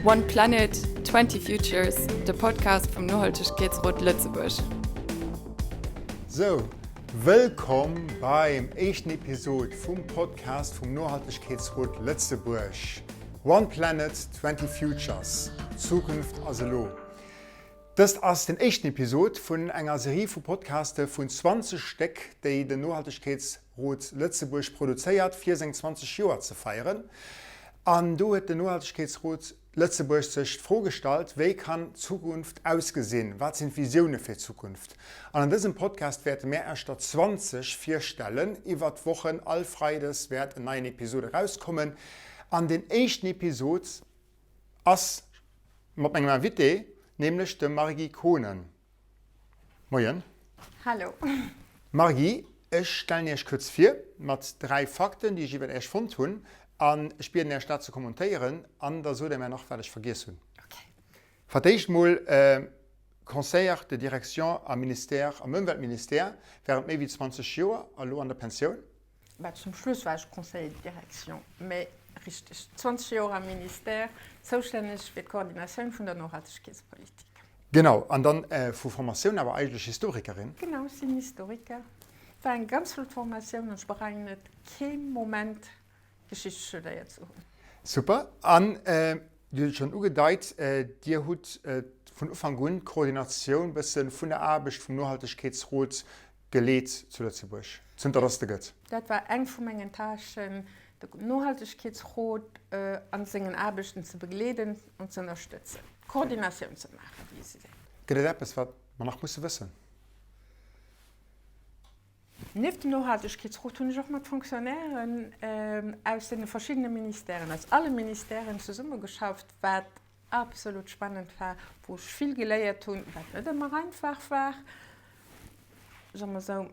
One Planet, 20 Futures, de Podcast vum Nohaltegkeetsrot Lëtzebuerg. Sou, wëllkomm beim éischten Episod vum Podcast vum Nohaltegkeetsrot Lëtzebuerg. One Planet, 20 Futures, d'Zukunft ass elo. Dëst ass den éischten Episod vun enger Serie vu Podcaste vun 20 Stéck, déi den Nohaltegkeetsrot Lëtzebuerg produzéiert, fir seng 20 Joer ze feieren. An do huet den Nohaltegkeetsrot Lëtzebuerg sech d'Fro gestallt, Wéi kann d'Zukunft ausgesinn? Wat sinn d'Visioune fir d'Zukunft? An an dësem Podcast wäerte mär Iech der 20 virstellen. Iwwert d'Wochen, all Freides wäert en neien Episod erauskommen. An deen éischten Episod ass mat mengem Invité, nämlech dem Marguy Kohnen. Moien. Hallo. Marguy, ech stellen Iech kuerz vir mat 3 Fakten, déi ech iwwer Iech fonnt hunn, an ech bieden Iech dat ze kommentéieren an da sot Der mär nach, wat ech vergiess hunn. Okay. Fir d'éischt mol, Conseillère de direction am Ministère, am Ëmweltministère während méi wéi 20 Joer a lo an der Pensioun. Bah, zum Schluss war ech Conseiller de direction, mä richteg 20 Joer am Ministère, zoustänneg fir d'Koordinatioun vun der Nohaltegkeetspolitik. Genau, an dann vu Formatioun awer eigentlech Historikerin. Genau, ech sinn Historiker. War eng ganz flott Formatioun an ech bereien et kee Moment, Geschicht studéiert ze hunn. Super. An Dir hutt et schonn ugedeit, Dir hutt vun Ufank un d'Koordinatioun bësse vun der Aarbecht vum Nohaltegkeetsrot geleet zu Lëtzebuerg, zënter dass et e gëtt. Dat war eng vu mengen Tâchen, de Nohaltegkeetsrot a sengen Aarbechten ze begleeden an ze ënnerstëtzen, d'Koordinatioun ze maachen, wéi se seet. Gëtt et eppes, wat mer nach musse wëssen? Nieft dem Nohaltegkeetsrot hunn ech och mat Fonctionnairen aus deene verschiddene Ministèren, aus alle Ministèren zesummegeschafft, wat absolut spannend war, wou ech vill geléiert hunn, wat net ëmmer einfach war, soe mer esou,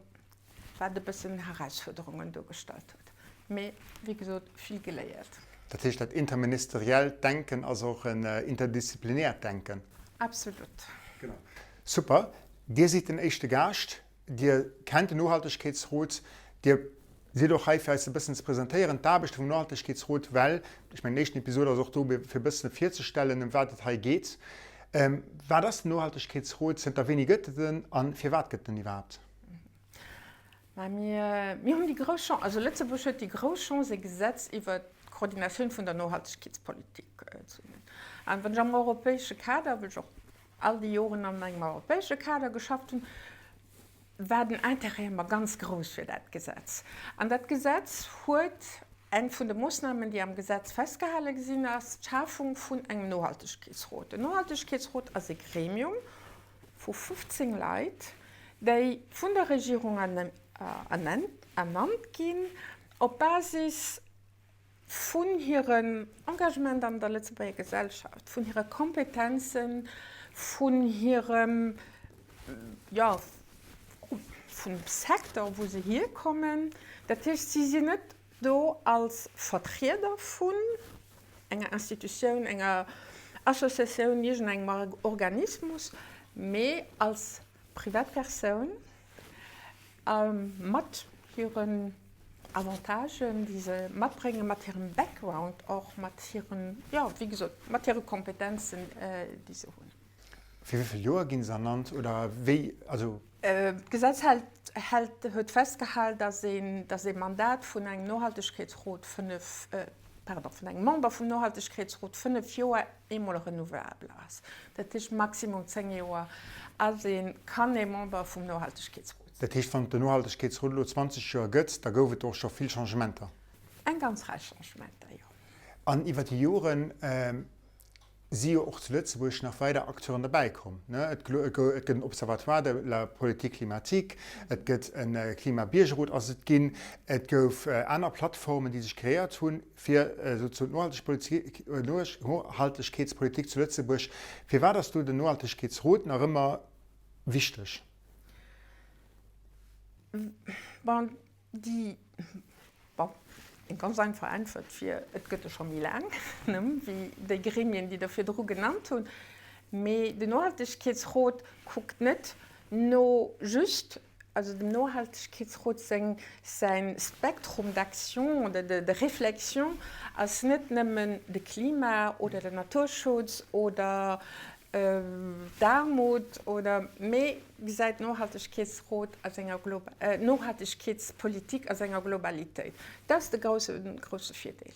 wat e bëssen Herausfuerderungen duergestallt huet. Mee wéi gesot, vill geléiert. Dat heescht, dat interministeriellt Denken ass och en interdisziplinäert Denken? Absolut. Genau. Super. Dir sidd den éischte Gaascht. Dir kennt den Nohaltegkeetsrot. Dir sidd och hei, fir eis e bëssen ze presentéieren, d'Aarbechte vum Nohaltegkeetsrot, well, ech mengen, den éischten Episod ass och do, fir e bëssen virzestellen, ëm wat et hei geet. Wat ass den Nohaltegkeetsrot? Zënter wéini gëtt et en a firwat gëtt et en iwwerhaapt? Mä mir, mir hunn déi grouss Chance, also Lëtzebuerg huet déi grouss Chance, e Gesetz iwwert d'Koordinatioun vun der Nohaltegkeetspolitik ze hunn. An wann ech am europäesche Kader, well ech och all déi Joren an engem europäesche Kader geschafft hunn, war den Intérêt ëmmer ganz grouss fir dat Gesetz. An dat Gesetz huet, eng vun de Moossnamen, déi am Gesetz festgehale sinn, ass d'Schafung vun engem Nohaltegkeetsrot. Den Nohaltegkeetsrot ass e Gremium vu 15 Leit, déi vun der Regierung ernannt ginn op Basis vun hirem Engagement an der Lëtzebuerger Gesellschaft, vun hire Kompetenzen, vun hirem, jo, vum Secteur, wou se hierkommen. Dat heescht, si sinn net do als Vertrieder vun enger Institutioun, enger Associatioun, iergendengem Organismus, mee als Privatpersoun mat hiren Avantagen, déi se matbréngen, mat hirem Background och, mat hiren, jo, wéi gesot, mat hire Kompetenzen, déi se hunn. Fir wéi vill Joer gi se ernannt oder wéi, also? D'Gesetz hält, hält, huet festgehal, dass een, dass ee Mandat vun engem Nohaltegkeetsrot fënnef, pardon, vun engem Member vum Nohaltegkeetsrot fënnef Joer eemol renouvelable ass. Dat heescht maximum 10 Joer ass ee, kann ee Member vum Nohaltegkeetsrot sinn. Dat heescht, wann et den Nohaltegkeetsrot elo 20 Joer gëtt, da gouf et och scho vill Changementer? Eng ganz Rei Changementer, jo. An iwwer déi Joren si jo och zu Lëtzebuerg nach weider Acteuren derbäi komm. Et gëtt en Observatoire de la politique climatique, et gëtt e Klimabiergerrot ass et ginn, et gouf aner Plattformen, déi sech kreéiert hunn, fir souzesoen d'Nohaltegkeetspolitik zu Lëtzebuerg. Firwat ass do den Nohaltegkeetsrot nach ëmmer wichteg? Bon, déi, bon, eng ganz einfach Äntwert wier, et gëtt e scho méi laang, ne, wéi déi Gremien, déi Der virdru genannt hunn. Mee den Nohaltegkeetsrot kuckt net no just. Also dem Nohaltegkeetsrot seng, säin Spektrum d'action oder de, de réflexion ass net nëmmen de Klima oder den Naturschutz oder d'Aarmut oder, mee gesäit d'Nohaltegkeetsrot a senger Globa, d'Nohaltegkeetspolitik a senger Globalitéit. Dat ass de grousse, grousse Virdeel.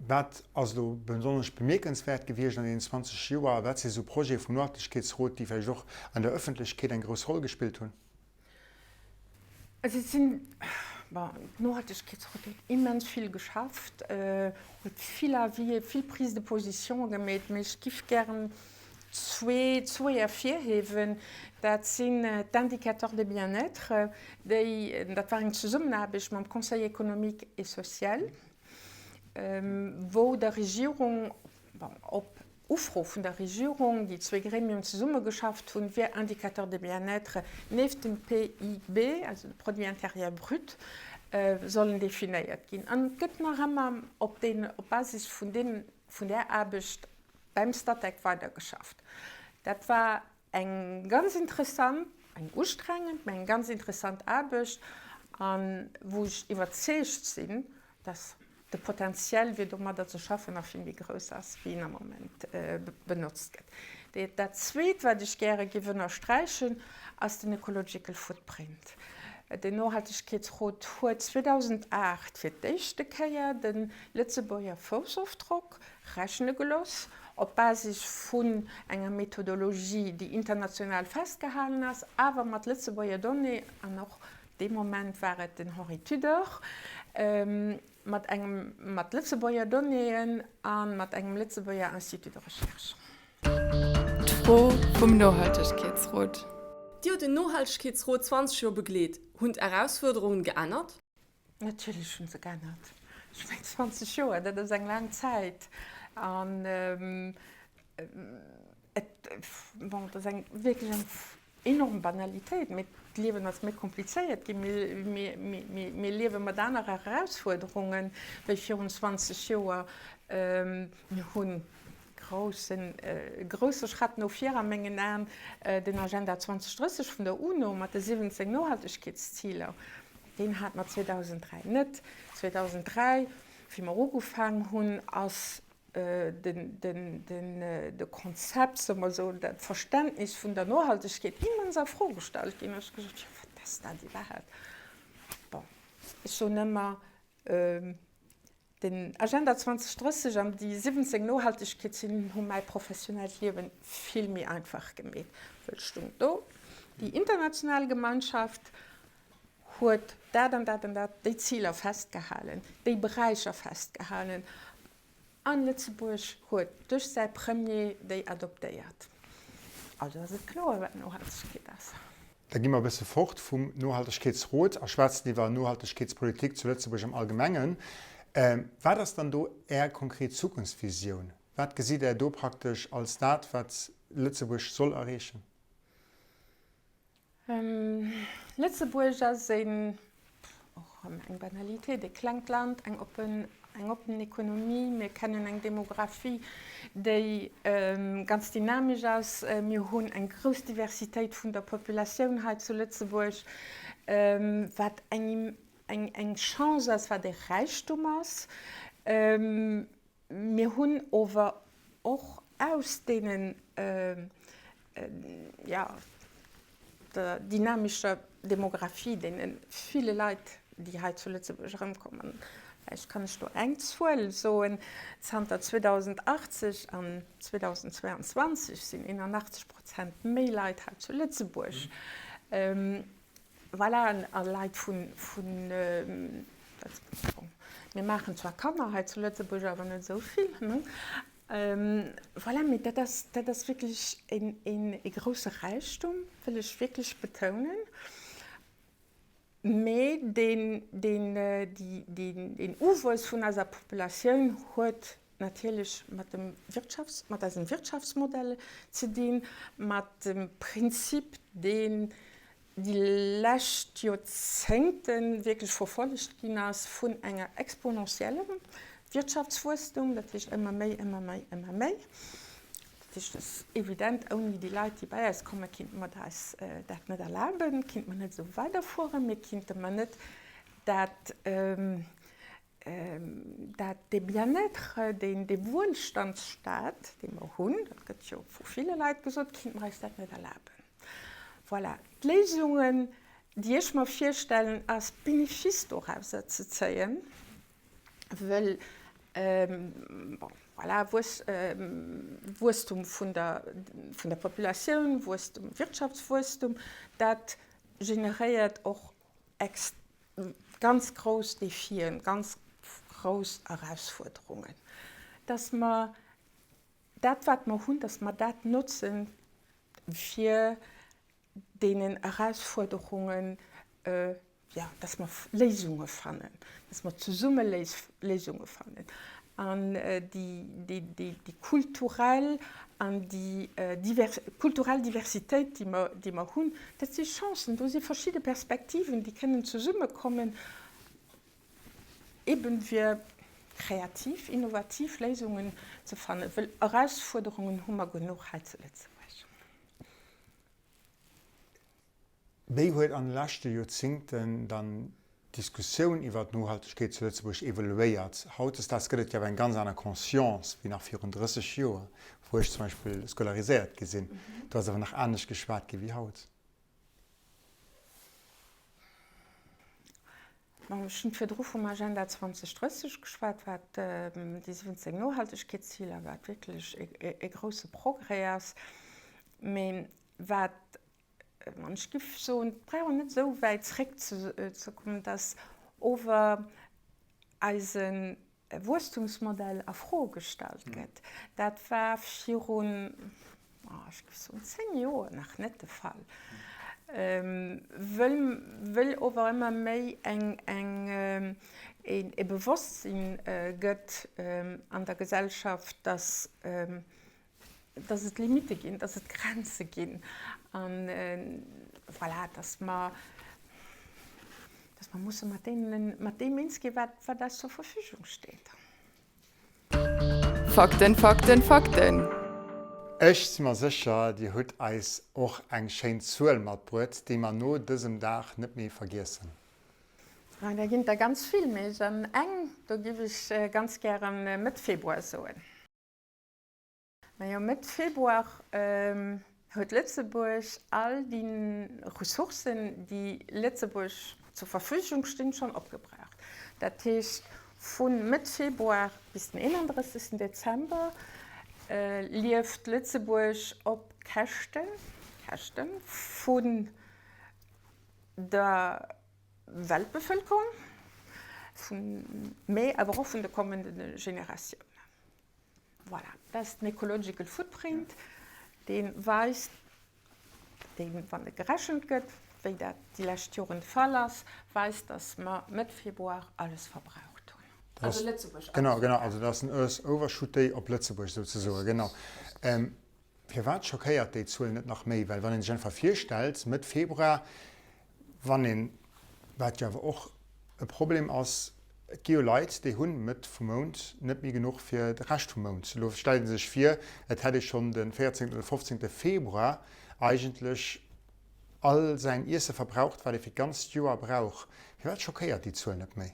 Wat ass elo besonnesch bemierkenswäert gewiescht an deenen 20 Joer a wat si sou Projete vum Nohaltegkeetsrot, déi vläicht och an der Ëffentlechkeet eng grouss Roll gespillt hunn? Also et sinn, bon, d'Nohaltegkeetsrot huet immens vill geschafft, huet vill Avisë, vill Prises de position gemeet, mee ech giff gären zwee, zwou ervirhiewen. Dat sinn d'Indicateurs de bien-être, déi, dat war eng Zesummenaarbecht mam Conseil économique et social, wou der Regierung, bon, op Ufro vun der Regierung, déi zwéi Gremien zesummegeschafft hunn, fir Indicateurs de bien-être nieft dem PIB, also de Produit intérieur brut, sollen definéiert ginn. An et gëtt nach ëmmer op deen, op Basis vun deem, vun där Aarbecht beim Statec weidergeschafft. Dat war Eng ganz interessant, eng ustrengend, mä eng ganz interessant Aarbecht a wou ech iwwerzeegt sinn, dass de Potentiel fir domadder ze schaffen nach vill méi grouss ass, wéi en am Moment benotzt gëtt. Dat Zweet, wat ech gäre géif ënnersträichen, ass den Ecological Footprint. Den Nohaltegkeetsrot huet 2008 fir d'éischte Kéier de Lëtzebuerger Foussofdrock rechne geloss, op Basis vun enger Methodologie, déi international festgehalen ass, awer mat Lëtzebuerger Donnéeë, an och dee Moment war et den Henri Tudor, mat engem, mat Lëtzebuerger Donnéeën a mat engem Lëtzebuerger Institut de recherche. D'Fro vum Nohaltegkeetsrot. Dir hutt den Nohaltegkeetsrot 20 Joer begleet. Hunn d'Erausfuerderungen geännert? Natierlech hunn se geännert. Ech mengen 20 Joer, dat ass eng laang Zäit. An et, bon, et ass eng wierklech eng enorm Banalitéit, mee d'Liewen ass méi komplizéiert ginn. Mir liewe mat anere Erausfuerderunge wéi virun 20 Joer. Mir hunn groussen, grousse Schratt no vir a mengen Aen, den Agenda 2030 vun der UNO mat de 17 Nohaltegkeetsziler. Deen hate mer 2003 net. 2003, wéi mer ugefaangen hunn, ass de Konzept, soe mer esou, dat Verständnis vun der Nohaltegkeet immens a Fro gestallt ginn. Ech hu gesot, jo, wat ass dat iwwerhaapt? Bon, ech soen ëmmer, Den Agenda 2030 an déi 17 Nohaltegkeetszilen hu mäi professionellt Liewen vill méi einfach gemeet, wëll stung do, déi international Gemeinschaft huet dat an dat an dat, déi Ziler festgehalen, déi Beräicher festgehalen an Lëtzebuerg huet duerch säi Premier déi adoptéiert. Also ass et kloer, wat Nohaltegkeet ass. Da gi mer e bësse fort vum Nohaltegkeetsrot a schwätzen iwwer Nohaltegkeetspolitik zu Lëtzebuerg am Allgemengen. Wat ass dann do Är konkret Zukunftsvisioun? Wat gesitt Der do praktesch als dat, wat Lëtzebuerg soll erreechen? Lëtzebuerg ass een Och erëm eng Banalitéit, e klengt Land, eng oppen, eng oppen Ekonomie. Mir kennen eng Demographie, déi ganz dynamesch ass. Mir hunn eng grouss Diversitéit vun der Populatioun hei zu Lëtzebuerg, wat eng, eng, eng Chance ass, wat e Räichtum ass. Mir hunn ower och aus deenen, jo, der dynamescher Demographie, deene ville Leit, déi hei zu Lëtzebuerg erëmkommen, vläicht kann ech do eng Zuel soen, zanter 2080 an 2022 sinn 81 Prozent méi Leit hei zu Lëtzebuerg. Voilà, a Leit vun, bon, mir maachen zwar Kanner hei zu Lëtzebuerg, awer net esou vill, ne? Voilà, mee dat ass, dat ass wierklech een, ee grousse Räichtum, wëll ech wierklech betounen. Mee deen, deen, déi, deen Uwuess vun eiser Populatioun huet natierlech mat dem Wirtschafts-, mat eisem Wirtschaftsmodell ze dinn, mat dem Prinzip, deen déi lescht Joerzéngte wierklech verfollegt ginn ass vun enger exponentiellem Wirtschaftswuesstum, dat heescht ëmmer méi, ëmmer méi, ëmmer méi. heescht, et ass evident, ouni déi Leit, déi bei eis kommen, kinnte mer eis dat net erlaben, kinnte mer net esou weiderfueren. Mir kinnte mer net dat, dat, dee Bien-être, deen, dee Wuelstandsstaat, dee mer hunn, dat gëtt jo vu ville Leit gesot, kinnte mer eis dat net erlaben. Voilà. D'Léisungen, déi ech mer virstellen, ass Benefice dorauser ze zéien, wëll, bon, voilà, Wuesstum vun der, vun der Populatioun, Wuesstum, Wirtschaftswuesstum, dat generéiert och ex, ganz grouss Defien, ganz grouss Erausfuerderungen, dass mer dat, wat mer hunn, dass mer dat notzen, fir deenen Erausfuerderungen, jo, dass mer Léisunge fannen, dass mer zesumme Léisunge fannen. An déi kulturell an déi kulturell Diversitéit, déi mer, déi mer hunn, dat si Chancen, do si verschidde Perspektiven, déi kënnen zesummekommen, eben fir kreativ, innovativ Léisungen ze fannen, wëll Erausfuerderungen hu mer genuch hei zu Lëtzebuerg. Wéi huet an de leschte Joerzingten dann d'Diskussioun iwwert d'Nohaltegkeet zu Lëtzebuerg evoluéiert? Hautdesdaags gëtt et jo awer eng ganz aner Conscience wéi nach virun 30 Joer, wou ech zum Beispill scolariséiert gi sinn. Do ass awer nach anescht geschwat gi wéi haut. Bon, ech hunn virdru vum Agenda 2030 geschwat, wat déi 17 Nohaltegkeetsziler, wat wierklech e grouse Progrès ass, mee wat, an ech giff soen, et brauch een net esou wäit zréck ze kommen, dass ower eise Wuesstumsmodell a Fro gestallt gëtt. Dat war virun, ech giff soen, 10 Joer nach net de Fall, wëll, wëll ower ëmmer méi eng, eng, e Bewosstsinn gëtt an der Gesellschaft, dass, dass et Limitte ginn, dass et Grenze ginn an voilà, dass mer, dass mer musse mat deenen, mat deem eens ginn, wat, wat eis zur Verfügung steet. Fakten, Fakten, Fakten! Ech si mer sécher, Dir hutt eis och eng schéin Zuel matbruet, déi mer no dësem Dag net méi vergiessen. Ah, der ginn der ganz vill, mee eng, do giff ech ganz gären Mëtt Februar soen. Majo, Mëtt Februar huet Lëtzebuerg all déi Ressourcen, déi Lëtzebuerg zur Verfügung stinn, schonn opgebraucht. Dat heescht, vu Mëtt Februar bis den 31. Dezember lieft Lëtzebuerg op Käschte vun der Weltbevëlkerung, mee awer och vun de kommende Generatiounen. Voilà, dat ass den Ecological Footprint, dee weist, dee wann e gerechent gëtt, wéi dat déi lescht Joren de Fall ass, weist, datt mer Mëtt Februar alles verbraucht hunn. Also Lëtzebuerg alles verbraucht. Genau, genau, also dat ass den Earth Overshoot Day op Lëtzebuerg souzesoen, genau. Firwat schockéiert déi Zuel net nach méi? Well wann ee sech einfach virstellt, Mëtt Februar, wann een, wat jo awer och e Problem ass, et gi jo Leit, déi hunn Mëtt vum Mount net méi genuch fir de Rescht vum Mount. Elo stellt ee sech vir, et hätt ee schonn de 14. oder 15. Februar eigentlech all säin Iesse verbraucht, wat ee fir d'ganzt Joer brauch. Firwat schockéiert déi Zuel net méi?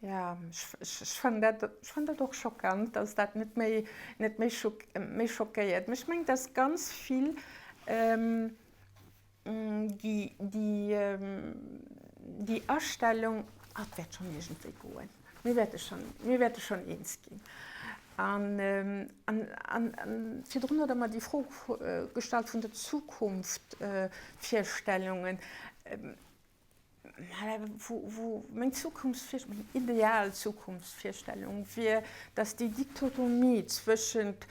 Jo, ech fannen dat, ech fannen dat och schockant, dass dat net méi, net méi méi schockéiert. Mä ech mengen, dass ganz vill déi, déi, déi Astellung, ah, et wäert schonn iergendwéi goen, mir wäerte schonn, mir wäerte schonn eens ginn. An, an, an virdrun hutt Der mer déi Fro gestallt vun der Zukunftvirstellungen. Wou meng Zukunftsvirstellung, meng ideal Zukunftsvirstellung wier, dass déi Dichotomie zwëschent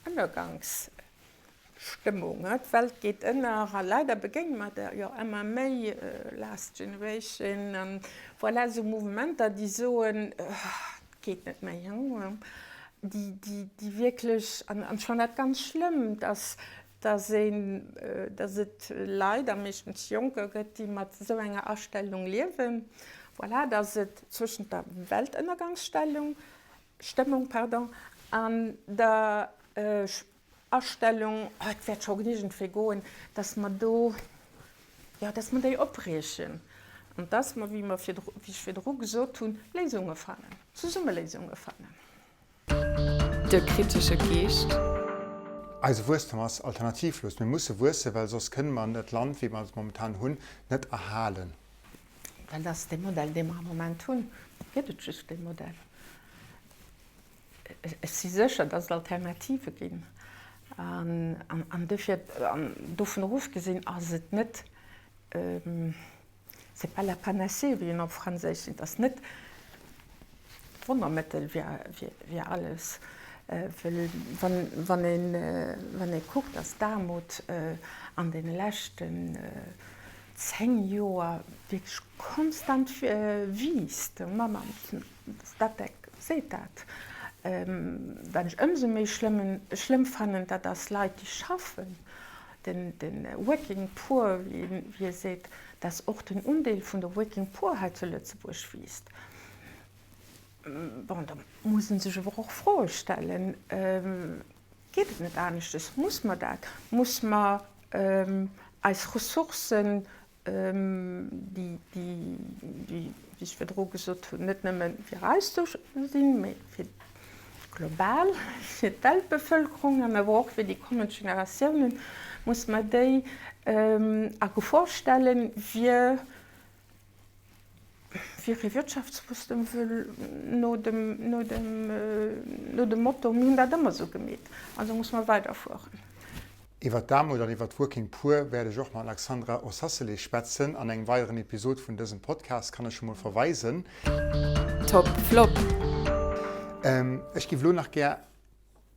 Ënnergangsstëmmung, d'Welt geet ënner a leider begéine mer der jo ëmmer méi, Last Generation an voilà, esou Mouvementer, déi soen, et geet net méi, déi wierklech, an ech fannen dat ganz schlëmm, dass dass een, dass et Leit, a meeschtens Jonker gëtt, déi mat esou enger Astellung liewen, voilà, dass et zwëschent der Weltënnergangsstellung, Stëmmung, pardon, an der. Astellung, oh, et wäert scho iergendwéi goen, dass mer do, jo, dass mer déi opbriechen an dass mer, wéi mer virdru, wéi ech virdru gesot hunn, Léisunge fannen, zesumme Léisunge fannen. De kritesche Geescht. Eise Wuesstem ass alternativlos. Mir musse wuessen, well soss kënne mer dat Land, wéi mer et momentan hunn, net erhalen. Well dat ass dee Modell, dee mer am Moment hunn. Gëtt et just dee Modell? Ech si sécher, dass et Alternative ginn. An dofir, an dovun erofgesinn, ass et net, c'est pas la panacée, wéi een op Franséisch seet, ass net d'Wonnermëttel fir alles. Well wann ee kuckt, dass d'Aarmut an deene leschten 10 Joer wierklech konstant wiisst, Statec seet dat. Wat ech ëmsou méi schlëmm fannen, dat ass Leit, déi schaffen, de Working Poor, wéi hie seet, dass och den Undeel vun de Working Poor hei zu Lëtzebuerg wiisst. Bon, da muss ee sech awer och Froe stellen, Geet et net aneschtes? Muss mer dat? Muss mer eis Ressourcen déi, wéi ech virdru gesot hunn, net nëmme fir eis do sinn, mee fir global, fir d'Weltbevölkerung an awer och fir déi kommend Generatiounen, muss mer déi a Gefor stellen, fir fir ee Wirtschaftswuesstem wëll no dem, no dem, no dem Motto, mir hunn dat ëmmer esou gemeet, also muss mer weiderfueren. Iwwer d'Aarmut an iwwer d'Working Poor wäert ech och mam Alexandra Osassele schwätzen an engem weideren Episod vun dësem Podcast, kann ech scho mol verweisen. Top Flop. Ech giff elo nach gär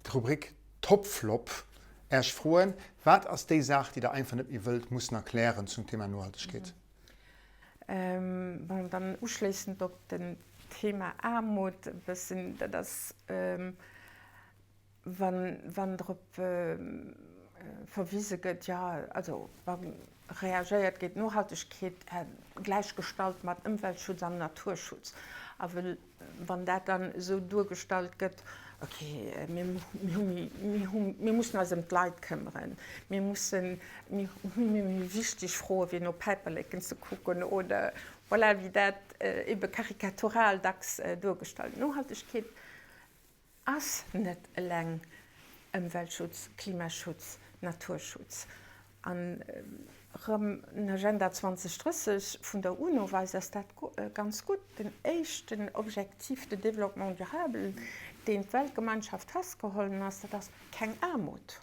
d'Rubrik Top Flop Äech froen. Wat ass déi Saach, déi Der einfach net méi wëllt mussen erklären zum Thema Nohaltegkeet? Bon, dann uschléissend op den Thema Aarmut e bëssen, dat ass, wann drop verwise gëtt, jo, also wa reagéiert gétt, Nohaltegkeet gläichgestallt mat Ëmweltschutz an Naturschutz. A wëll Wann dat dann esou duergestallt gëtt, okay, mir hu méi, mir hu, mir mussen eis ëm d'Leit këmmeren, mir mussen, mir hu méi wichteg Froe wéi no Päiperleken ze kucken oder voilà, wéi dat ebe karikatural dacks duergestallt. Nohaltegkeet ass net eleng Ëmweltschutz, Klimaschutz, Naturschutz. An erëm den Agenda 2030 vun der UNO weist eis dat ganz gutt. Den éischten Objectif de développement durable, deen d'Weltgemeinschaft festgehollen ass, dat ass keng Aarmut.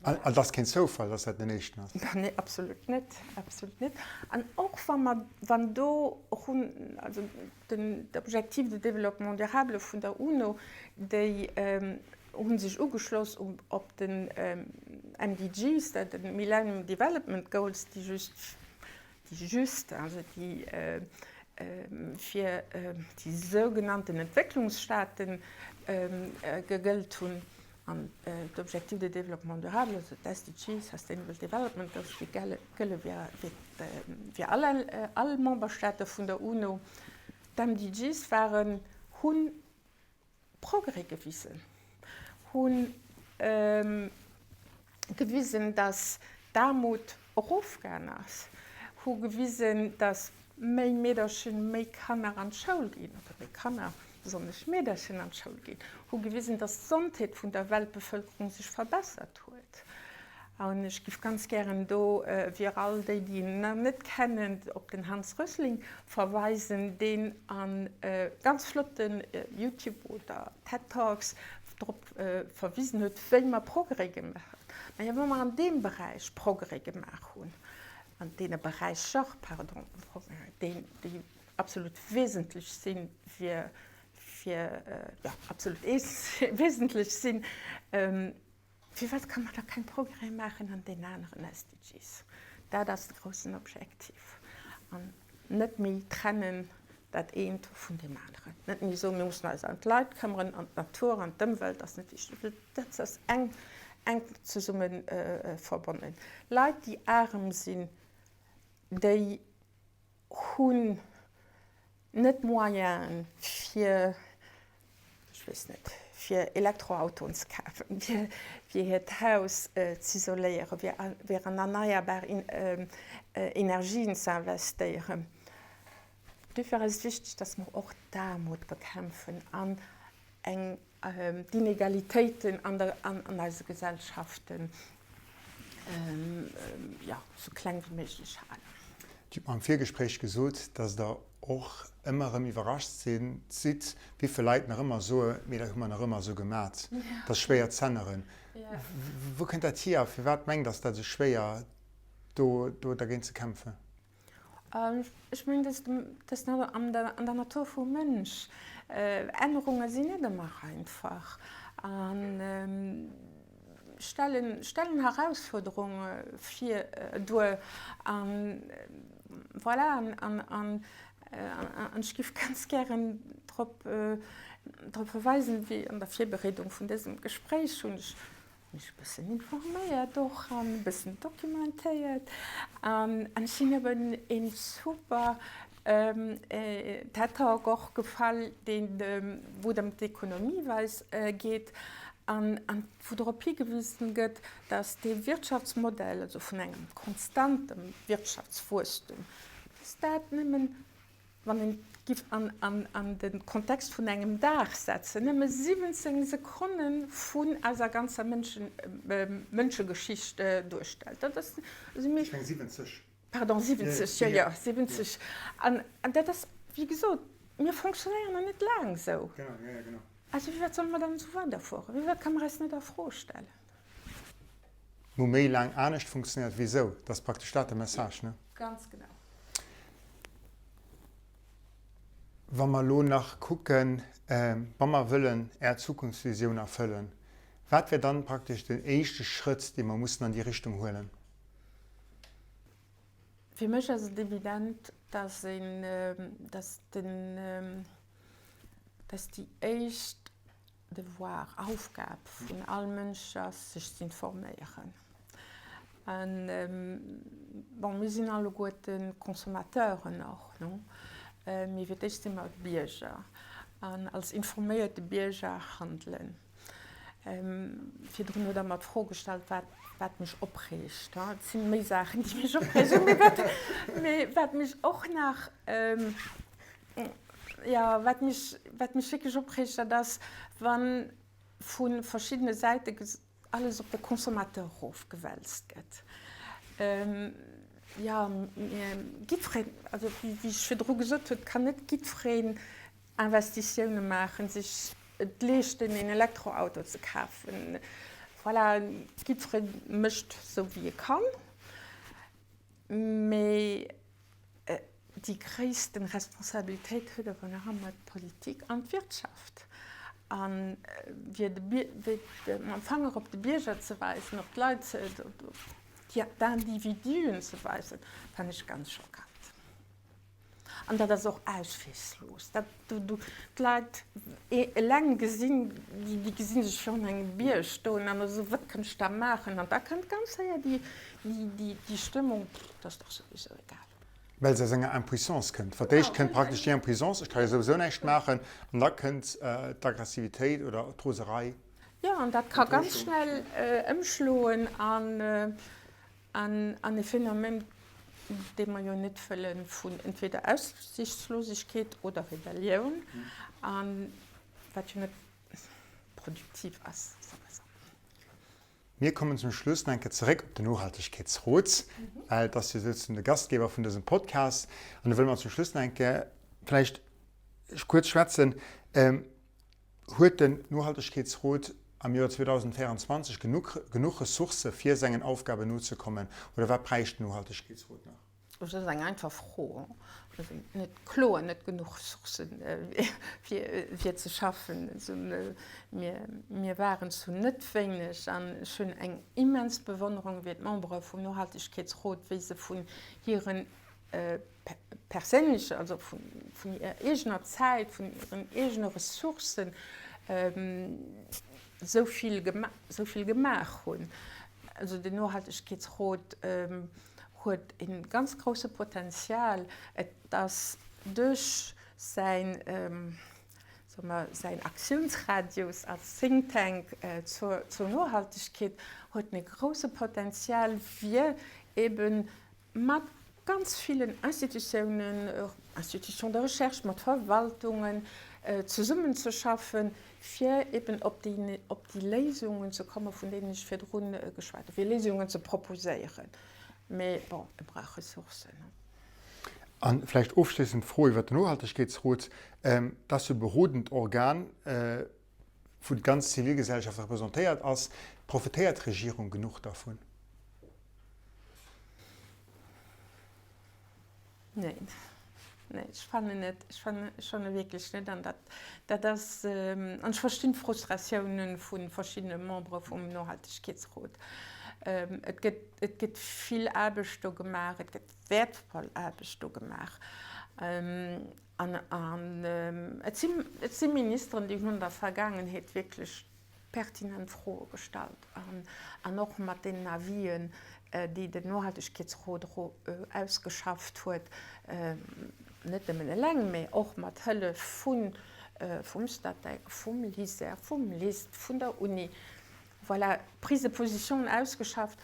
An et ass keen Zoufall, dass dat den éischten ass. Nee, absolut net, absolut net. An och wa mer, wann do also den Objectifs de développement durable vun der UNO, déi hu sech ugeschloss op den MDGs, dat de Millennium Development Goals, déi just, déi just, also déi fir déi sougenannten Entwécklungsstaaten gegëllt hunn. An d'Objectifs de développement durable, also d'SDGs, Sustainable Development Goals, déi gëlle fir all Memberstaate vun der UNO. D'MDGs waren, hu Progrès gewisen, hu gewisen, datt d'Aarmut erofgaang ass, hu gewisen, datt méi Meederchen, méi Kanner an d'Schoul ginn, oder méi Kanner, besonnesch Meederchen an d'Schoul ginn, hu gewisen, datt d'Gesondheet vun der Weltbevölkerung sech verbessert huet. An ech giff ganz gären do, fir all déi, déi en nach net kennen, op den Hans Rössling verweisen, deen a ganz flotte Youtube oder Ted Talks drop verwisen huet, wéi mer Progrès gemaach hunn. Majo, wa mer an deem Beräich Progrès gemaach hunn, an deene Beräicher, pardon, déi absolut wesentlech sinn, fir, fir, jo, absolut wesentlech sinn, Firwat kann mer da keng Progrès maachen an den aneren SDGs? Dat ass de groussen Objektiv. An net méi trennen dat eent vun deem aneren. Net méi soen, mir mussen eis ëm d'Leit këmmeren an d'Natur an d'Ëmwelt ass net wichteg. Well dat ass enk, enk zesumme verbonnen. Leit, déi arem sinn, déi hunn net d'Moyenen, fir, ech weess net, fir Elektroautoen ze kafen, fir hiert Haus z'isoléieren, fir an erneierbar Energien ze investéieren. Duerfir ass et wichteg, dass mer och d'Aarmut bekämpfen an eng d'Inegalitéiten an der an eise Gesellschaften jo sou kleng wéi méiglech halen. Dir hutt mer am Virgespréich gesot, dass Der och ëmmer erëm iwwerrascht sinn, sidd, wéi vill Leit nach ëmmer soe, mee dat hu mer nach ëmmer esou gemat, dat ass schwéier z'änneren. Wou kënnt dat hier a firwat mengt Der, ass dat esou schwéier, do do dergéint ze kämpfen? Ech mengen, dat ass an der Natur vum Mënsch. Ännerunge sinn net ëmmer einfach a stellen Erausfuerderunge vir duer. A voilà, an ech géif ganz gären drop verweisen, wéi an der Virbereedung vun dësem Gespréich hunn ech mech e bëssen informéiert och an e bëssen documentéiert an ech sinn op en super TED Talk och gefall, deen wou et ëm d'Ekonomieweis geet an wou drop higewisen gëtt, dass dee Wirtschaftsmodell, also vun engem konstantem Wirtschaftswuesstum, dass dat nëmmen Wann een et giff an de Kontext vun engem Dag setzen, nëmme 17 Sekonne vun eiser ganzer Mënschegeschicht duerstellt. Dat ass, also mir. Ech meng 70. Pardon, 70, jo, jo, 70. An dat ass, wéi gesot, mir fonctionnéieren nach net laang esou. Genau, jo, jo, genau. Also firwat solle mer dann esou weiderfueren? Firwat ka mer eis net a Fro stellen? Mou méi laang anescht funktionéiert wéi esou. Dat ass praktesch dat de Message, ne? Ganz genau. Wa mer elo nach kucken, wa mer wëllen Är Zukunftsvisioun erfëllen, wat wär dann praktesch den éischte Schrëtt, dee mer mussen an déi Richtung huelen? Fir mech ass et evident, dass een, dass den, dass déi éischt Devoir, Aufgab vun all Mënsch ass, sech z'informéieren. An, bon, mir sinn alleguerte Consommateuren och, non? Mee fir d'éischt si mer Bierger an als informéierte Bierger handelen. Virdrun hutt Der mer d'Fro gestallt, wat, wat mech opreegt. Et si méi Saachen, déi mech opreegen, mee wat, mee wat mech och nach, Jo, wat mech, wat mech wierklech opreegt, dat ass, wa vu verschiddene Säite alles op de Consommateur erofgewälzt gëtt. Jo, mir, jiddwereen, also wéi ech virdru gesot hunn, et kann net jiddwereen Investitioune maachen, sech et leeschten, een Elektroauto ze kafen. Voilà, jiddweree mécht esou wéi e kann. Mee déi gréissten Responsabilitéit huet awer nach ëmmer d'Politik an d'Wirtschaft. A fir mam Fanger op de Bierger ze weisen, op d'Leit, op d'Individuen ze weisen, fannen ech ganz schockant. An dat ass och auswegslos. Dat, do, d'Leit eleng gesinn, déi gesi sech virun engem Bierg stoen an esou, wat kann ech da maachen? An da kënnt ganz séier déi, déi, déi Stëmmung, pff, dat ass dach souwisou egal. Well se aus enger Impuissance kënnt. Fir d'éischt kënnt praktesch déi Impuissance, ech ka jo souwisou näischt maachen, an da kënnt d'Aggressivitéit oder d'Roserei. Jo, an dat ka ganz schnell ëmschloen an An e Phänomen, dee mer jo net wëllen, vun entweder Aussichtslosegkeet oder Rebellioun, a wat jo net produktiv ass, soe mer esou. Mir kommen zum Schluss nach eng Kéier zeréck op den Nohaltegkeetsrot, well et ass jo souzesoen de Gastgeber vun dësem Podcast. An do wëlle mer zum Schluss nach eng Kéier vläicht kuerz schwätzen. Huet den Nohaltegkeetsrot am Joer 2024 genuch Ressourcë fir sengen Aufgaben nozekommen oder wat bräicht den Nohaltegkeetsrot nach? Dat ass eng einfach Fro. Net kloer net genuch Ressourcen fir ze schaffen. Mir waren zu net wéineg an ech hunn eng immens Bewonnerung fir d'Membere vum Nohaltegkeetsrot, wéi se vun hiren perséinlecher, also vun hirer eegener Zäit, vun hiren eegene Ressourcen esou vill esou vill gemaach hunn. Also den Nohaltegkeetsrot huet e ganz grousse Potenzial. Et ass duerch säin. Soe mer, säin Aktiounsradius als Think Tank zur Nohaltegkeet huet e grousse Potenzial, fir ebe mat ganz villen Institutiounen, Institutions de recherche, mat Verwaltungen zesummenzeschaffen, fir eben op déi, op déi Léisungen ze kommen, vun deenen ech virdru geschwat hunn, fir Léisungen ze proposéieren. Mee bon, e brauch Ressourcen. A vläicht ofschléissend d'Fro iwwert den Nohaltegkeetsrot. Dat ass jo e berodend Organ, wou d'ganz Zivilgesellschaft representéiert ass. Profitéiert d'Regierung genuch dervun? Neen, nee, ech fannen net, ech fannen, ech fanne wierklech net. An dat, dat ass, an ech verstinn d'Frustratiounen vu verschiddene Membere vum Nohaltegkeetsrot. Et gëtt, et gëtt vill Aarbecht do gemaach, et gëtt wäertvoll Aarbecht do gemaach. An, an et sinn, et si Ministeren, déi hunn an der Vergaangenheet wierklech pertinent Froe gestallt an, an och mat deenen Avisen, déi den Nohaltegkeetsrot ausgeschafft huet, net nëmmen eleng, mä och mat Hëllef vu vum Statec, vum LISER, vum LIST, vun der Uni, voilà, Prise de position ausgeschafft.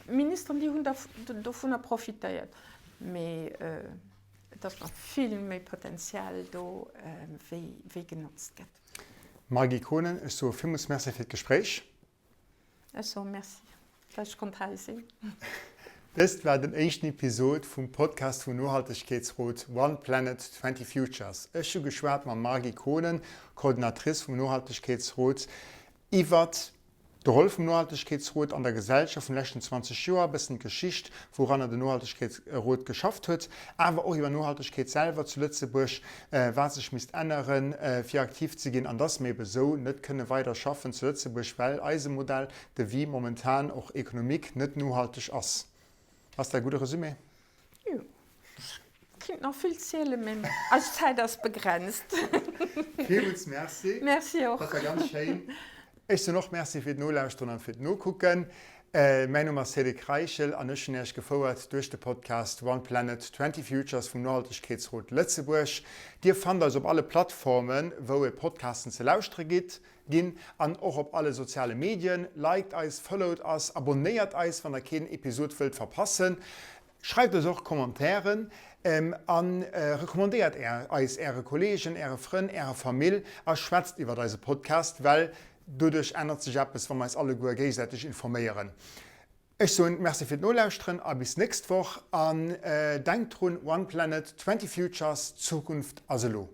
D'Ministeren, déi hunn dovunner profitéiert, mee et ass nach vill méi Potenzial do, wéi genotzt gëtt. Marguy Kohnen, ech soe villmools Merci fir d'Gespréich. Ech soe Merci, dass ech konnt hei sinn. Dëst war den éischten Episod vum Podcast vum Nohaltegkeetsrot One Planet, 20 Futures. Ech hu geschwat mam Marguy Kohnen, Coordinatrice vum Nohaltegkeetsrot, iwwert D'Roll vum Nohaltegkeetsrot an der Gesellschaft vun de leschten 20 Joer, e bëssen d'Geschicht, wouranner den Nohaltegkeetsrot geschafft huet, awer och iwwer Nohaltegkeet selwer zu Lëtzebuerg, wat sech misst änneren, fir aktiv ze ginn, an dass mir ebe sou net kënne weider schaffen zu Lëtzebuerg, well eise Modell de vie momentan och économique net nohalteg ass. Ass dat e gudde Resumé? Jo, ech kinnt nach vill zielen, mee eis Zäit ass begrenzt. Villmools Merci. Merci och. Dat war ganz schéin. Ech soen och Merci fir d'Nolauschteren an fir d'Nokucken. Mäin Numm ass Cédric Reichel an ech hunn Iech gefouert duerch de Podcast One Planet, 20 Futures vum Nohaltegkeetsrot Lëtzebuerg. Dir fannt eis op alle Plattformen, wou et Podcasten ze lauschtere gitt. Ginn an och op alle soziale Medien. Liked eis, followt eis, abonnéiert eis wann der keen Episod wëllt verpassen. Schreift eis och Commentairen a recommandéiert eis äre Kollegen, äre Frënn, ärer Famill a schwätzt iwwert eise Podcast, well doduerch ännert sech eppes wa mer eis alleguer géigesäiteg informéieren. Ech soen Merci fir d'Nolauschteren a bis nächst Woch an denkt drun, One Planet, 20 Futures, d'Zukunft ass elo.